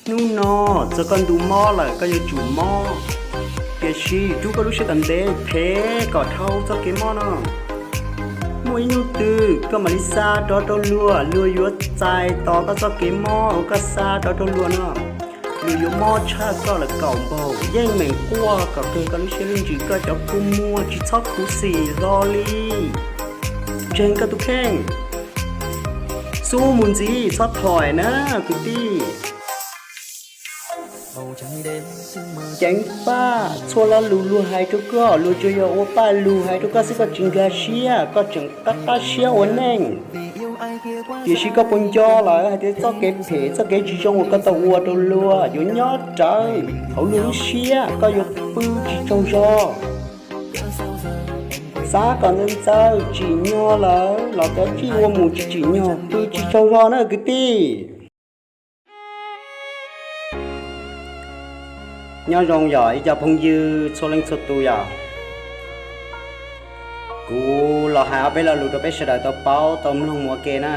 Hnub no txog koj ntu mob lawm, koj yuav tsum mob, tiam sis rub koj lub siab kom ntev phem kom dhau txoj kev mob no. Muaj ib hnub twg koj mam li xa rov rau luag, luag yuav txais tos koj txoj kev mob uas koj xa rov rau luag no. Luag yuav mob tshaj koj lawm kaum npaug, yeej meem quaj kom kawg koj lub siab lub ntsws, koj cov kua muag tsis txhob khuv xim hlo li. Ntseeg koj tus kheej, xub mus ntxiv txhob thoim na kwv tij. Ceev faj, txhua lo lus luag hais rau koj, luag tsuas yog ua paj lug hais rau koj xwb, koj tsis nkag siab, koj tseem qab qab siab ua neej. Tiam sis koj puas nco lawm hais tias txoj kev phem, txoj kev tsis zoo uas koj tau ua rau luag yuav nyob rawv hauv luag lub siab, koj yuav pw tsis tsaug zog. Xav kom ntxawg ntxawg tsim nyog lawm los kav tsij ua mus tsis tsim nyog, pw tsis tsaug zog na kwv tij. Nyob zoo yom ib co phooj ywg txhua leej txhua tus yom. Kuv los hais ob peb lo lus rau peb sawv daws tau paub tau mloog ua ke na.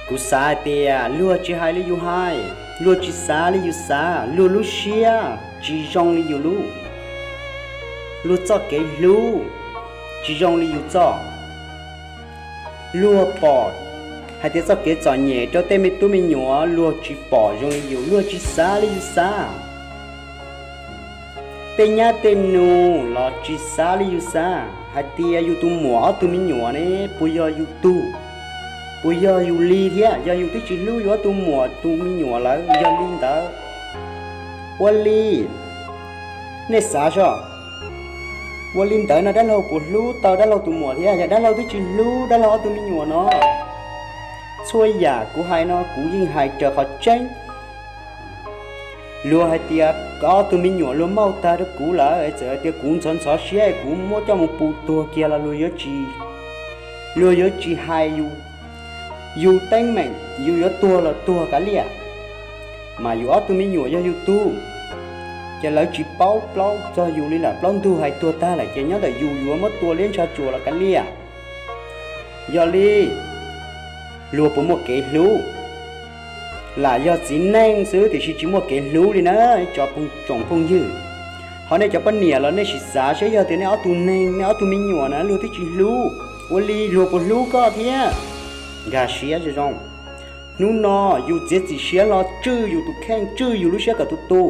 Kuv xav hais tias luag tsis hais li yus hais, luag tsis xav li yus xav, luag lub siab tsis zoo li yus lub, luag txoj kev hlub tsis zoo li yus txoj. Luag pom hais tias txoj kev txom nyem rau tej me tub me nyuam luag tsis pom zoo li yus, luag tsis xav li yus xav. Tej nyab tej nus los tsis xav li yus xav, hais tias yus tus muam ob tug me nyuam ne puas yog yus tug, puas yog yus li thiab, yog yus twb tsis hlub yus ob tug muam tus me nyuam lawm. Yog li ntawd, ua li, nej xav soj, ua li ntawd no dab laug puas hlub tau dab laug tus muam thiab? Yog dab laug twb tsis hlub dab laug ob tug me nyuam no. Txhua yam kuv hais no kuv yeej hais raws qhov tseeb. Luag hais tias ob tug me nyuam luag mauj tag rau kuv lawm, txawm hais tias kuv ntxhov ntxhov siab kuv muab coj mus pus tuag kiag los luag yuav tsis, luag yuav tsis hais yus. Yus teeb meem yus yuav tuag los tuag kav liam, mas yus ob tug me nyuam yog yus tug, ces lawv tsis paub plaub txog yus li lawm. Plaub ntug hais tuag tag lawm ces nyob ntawm yus yuav muab tua liab ntsha tsuas los kav liam. Yog li, luag puas muaj kev hlub? Lam yog txiv neej xwb tiam sis tsis muaj kev hlub li na. Tsoom phooj ywg, ho nej cov poj niam los nej sim xav seb yog tias nej ob tug neeg, nej ob tug me nyuam na luag twb tsis hlub, ua li luag puas hlub koj thiab? Nkag siab zoo zoo. Hnub no yus txiav txim siab los tswj yus tus kheej, tswj yus lub siab kom tu tu,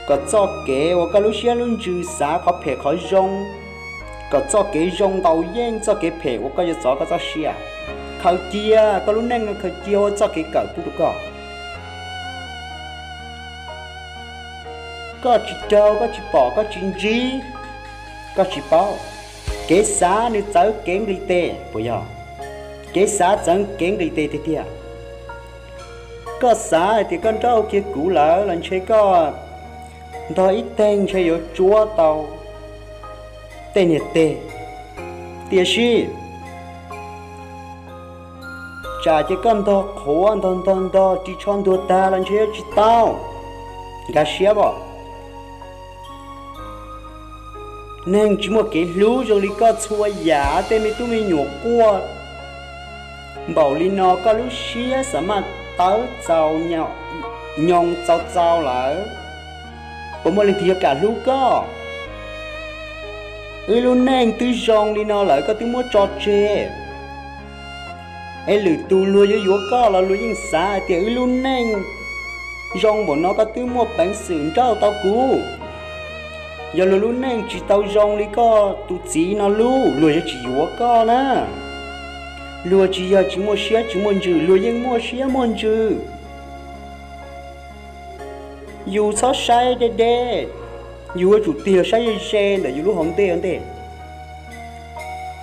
kom txoj kev uas koj lub siab lub ntsws xav qhov phem qhov zoo, kom txoj kev zoo ntaus yeej txoj kev phem uas koj yuav txov koj txoj sia. Khaws cia koj lub neej no, khaws cia ua txoj kev kawm pub rau koj. Koj tsis raug, koj tsis pom, koj tsis ntsib, koj tsis paub. Kev xav nws txawv kev nqis tes puas yog? Kev xav txawv kev nqis tes tiag tiag. Koj xav hais tias koj nrauj kiag kuv lawm los ntshe koj ntog ib teg ntshe yuav tsuab tau tej niag teg. Tiam sis tsam ces koj ntog qhuav ntog ntog ntog ris tsho ntuag tag los ntshe yuav tsis tau. Nkag siab os. Neeg tsis muaj kev hlub zoo li koj txhua yam, tej me tub me nyuam quaj npaum li no koj lub siab xav maj tawv txaus, nyoos txaus txaus lawm, puas muaj leej twg yuav kam hlub koj? Wb lub neej twb zoo li no lawm koj twb muab tso tseg. Es lwm tus luag yuav yuav koj los luag yeej xav hais tias wb lub neej zoo npaum no koj twb muaj peev xwm nrauj tau kuv. Yog luag lub neej tsis tau zoo li koj tus txiv no lub, luag yuav tsis yuav koj na. Luag tsis yog tsis muaj siab tsis muaj ntsws, luag yeej muaj siab muaj ntsws. Yus txhob saib deb deb, yus yuav tsum tig los saib ze ze ntawm yus lub hauv ntej ua ntej.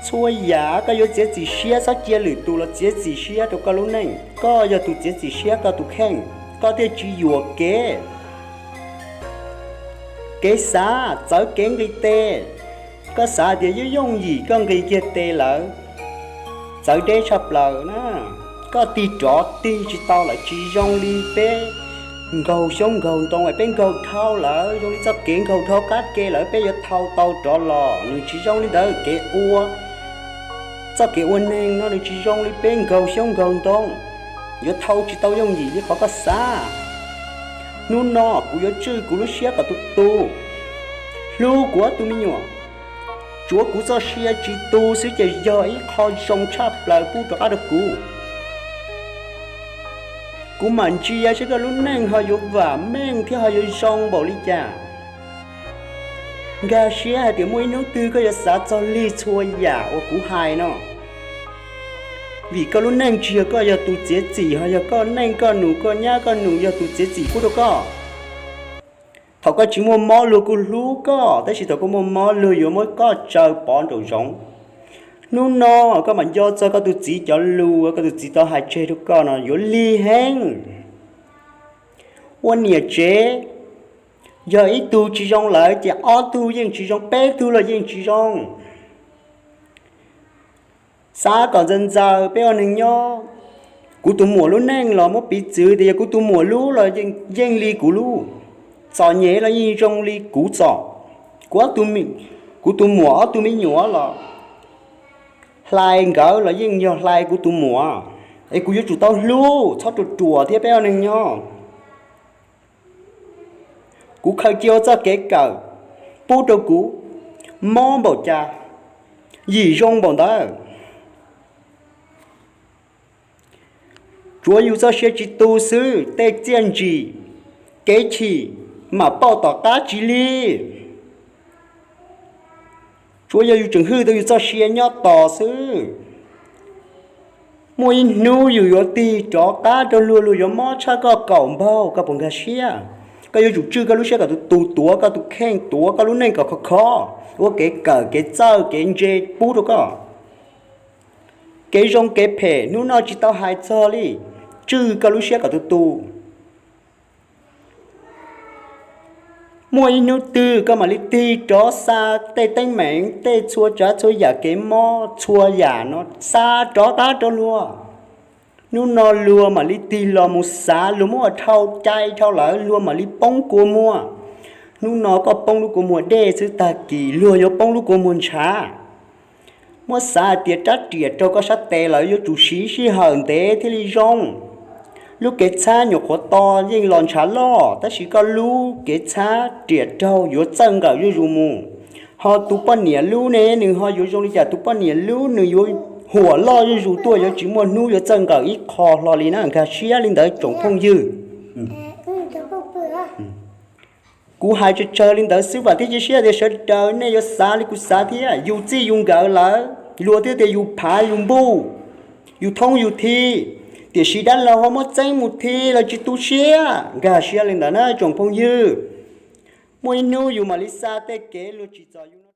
Txhua yam koj yuav txiav txim siab, txhob cia lwm tus los txiav txim siab rau koj lub neej, koj yog tus txiav txim siab koj tus kheej, koj thiaj tsis yuam kev. Kev xav txawv kev nqis tes. Koj xav tias yooj yooj yim koj nqis kiag tes lawm, txawv deb tshaj plaws na. Koj tig rov tig tsis tau lawm, tsis zoo li peb nkaug xyoob nkaug ntoo es peb nkaug dhau lawm, zoo li txoj kev nkaug dhau qab ke lawm peb yuav thau tau rov los. Nws tsis zoo li ntawd, kev ua, txoj kev ua neeg no nws tsis zoo li peb nkaug xyoob nkaug ntoo. yuav thau tsis tau yooj yim li qhov koj xav. Hnub no kuv yuav tswj kuv lub siab kom tus tus hlub kuv ob tug me nyuam. Tsuav kuv txoj sia tsis tu xwb ces yog ib qho zoo tshaj plaws pub rov qab rau kuv. Kuv mam ntsia seb koj lub neej ho yuav vam meej thiab ho yuav zoo npaum li cas. Nkag siab hais tias muaj ib hnub twg koj yuav xav txog lig txhua yam uas kuv hais no. Vim koj lub neej tsis yog koj yog tus txiav txim, ho yog koj neej koj nus koj nyab koj nus yog tus txiav txim pub rau koj. Thaum koj tsis muaj mob luag kuj hlub koj, tab sis thaum koj muaj mob luag yuav muab koj tsaws pov nraum zoov. Hnub no koj mam nco txog koj tus txiv cov lus uas koj tus txiv tau hais tseg rau koj no yuav lig heev. Ua niam tsev, yog ib tug tsis zoo lawm ces ob tug yeej tsis zoo, peb tug los yeej tsis zoo. Xav kom ntxaws ntxaws peb ua neeg nyob. Kuv tus muam lub neej los muab piv txwv tias yog kuv tus muam lub los yeej li kuv lub, txom nyem los yeej zoo li kuv txom. Kuv, kuv tus muam ob tug me nyuam los hlais nkawd los yeej yog hlais kuv tus muam, es kuv yuav tsum tau hlub, txhob ruam ruam thiab peb ua neeg nyob. Kuv khaws cia ua txoj kev kawm pub rau kuv, mob npaum cas, yim zoo npaum ntawd. Tsuav yus txoj sia tsis tu xwb, tej txiaj ntsim, kev chim mam pauj tom qab tsis lig. Tsuav yog yus tseem hwj tau yus txoj sia nyob tos xwb. Muaj ib hnub yus yuav tig rov qab rau luag, luag yuav mob tshaj koj kaum npaug, koj puas nkag siab? Koj yuav tsum tswj koj lub siab kom tus tus tuav koj tus kheej, tuav koj lub neej kom khov kho, ua kev kawm kev txawj kev ntse pub rau koj. Kev zoo kev phem hnub no tsis tau hais txog li, tswj koj lub siab kom tus tus. Muaj ib hnub twg koj mam li tig rov xa tej teeb meem, tej txhua tsav txhua yam kev mob txhua yam no xa rov qab rau luag. Hnub no luag mam li tig los mus xav, luag muab ua dhau cai dhau lawm, luag mam li poob kua muag. Hnub no koj poob lub kua muag dej xwb, tag kis luag yuav poob lub kua muag ntshav. Muab xav hais tias rab riam raug koj sab tes lawm, yuav tsum siv sij hawm ntev thiaj li zoo. Lub kev txhab nyuam qhuav to yeej los ntshav loj, tab sis koj lub kev txhab riam raug yuav txawj nkawm zuj zus mus. Ho tus poj niam lub ne, nws ho yuav zoo li cas? Tus poj niam lub nws yuav huam loj zuj zus tuaj, yuav tsis muaj hnub yuav txawj nkawm ib qho hlo li na. Nkag siab li ntawd tsoom phooj ywg. Kuv hais tsawg tsawg li ntawd xwb, vam thiab cia siab tias sawv daws nej yuav xav li kuv xav thiab. Yus txij yus nkawm lawm, luag thiaj tias yus phav yus npuj, yus thoob yus thi, tiam sis dab laug ho muab txeeb mus thi los tsis tu siab. Nkag siab li ntawd na tsoom phooj ywg. Muaj ib hnub yus mam li xa tej kev luag tsim txom yus no.